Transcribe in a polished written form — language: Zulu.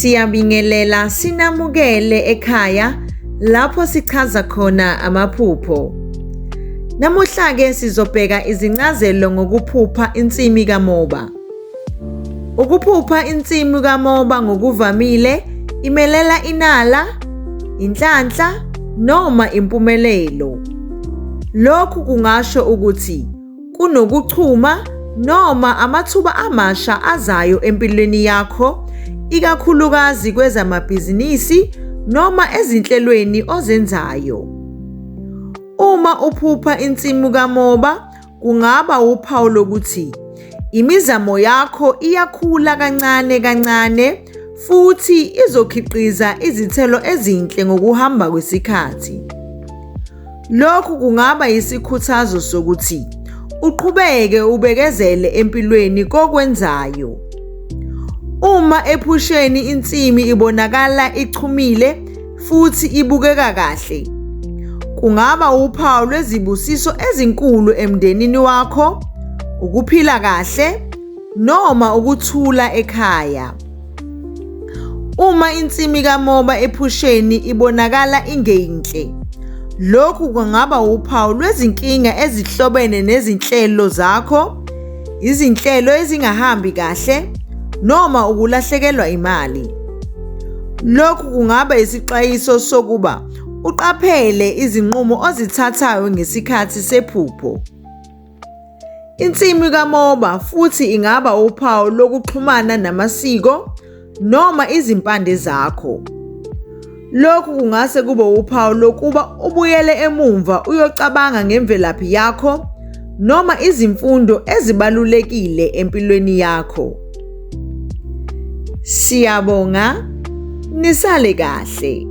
Siyabingelela sinamukele ekhaya lapho sichaza khona amaphupho. Namuhla-ke sizobheka izincazelo ngokuphupha insimi kamoba. Ukuphupha insimu kamoba ngokuvamile imelela inala, inhlanhla noma impumelelo. Lokhu kungasho ukuthi kunokuchuma noma amathuba amasha azayo empilweni yakho, ikakhulukazi kwezamabhizinisi noma ezinhlelweni ozenzayo. Uma uphupha insimu kamoba kungaba wuphawu lokuthi imizamo yakho iyakhula kancane kancane futhi izokhiqiza izithelo ezinhle ngokuhamba kwesikhathi. Lokhu kungaba yisikhuthazo sokuthi uqhubeke ubekezele empilweni kokwenzayo. Uma ephusheni insimi ibonakala ichumile futhi ibukeka kahle, kungaba wuphawu lwezibusiso ezinkulu emndenini wakho, ukuphila kahle noma ukuthula ekhaya. Uma insimi kamoba ephusheni ibonakala ingeyinhle, lokhu kungaba wuphawu lwezinkinga ezihlobene nezinhlelo zakho, izinhlelo ezingahambi kahle noma ukulahlekelwa imali. Lokhu kungaba isixwayiso sokuba uqaphele izinqumo ozithathayo ngesikhathi sephupho. Insimu kamoba futhi ingaba uphawu lokuxhumana namasiko noma izimpande zakho. Lokhu kungase kube uphawu lokuba ubuyele emumva uyocabanga ngemvelaphi yakho noma izimfundo ezibalulekile empilweni yakho. Siyabonga, nisale kahle.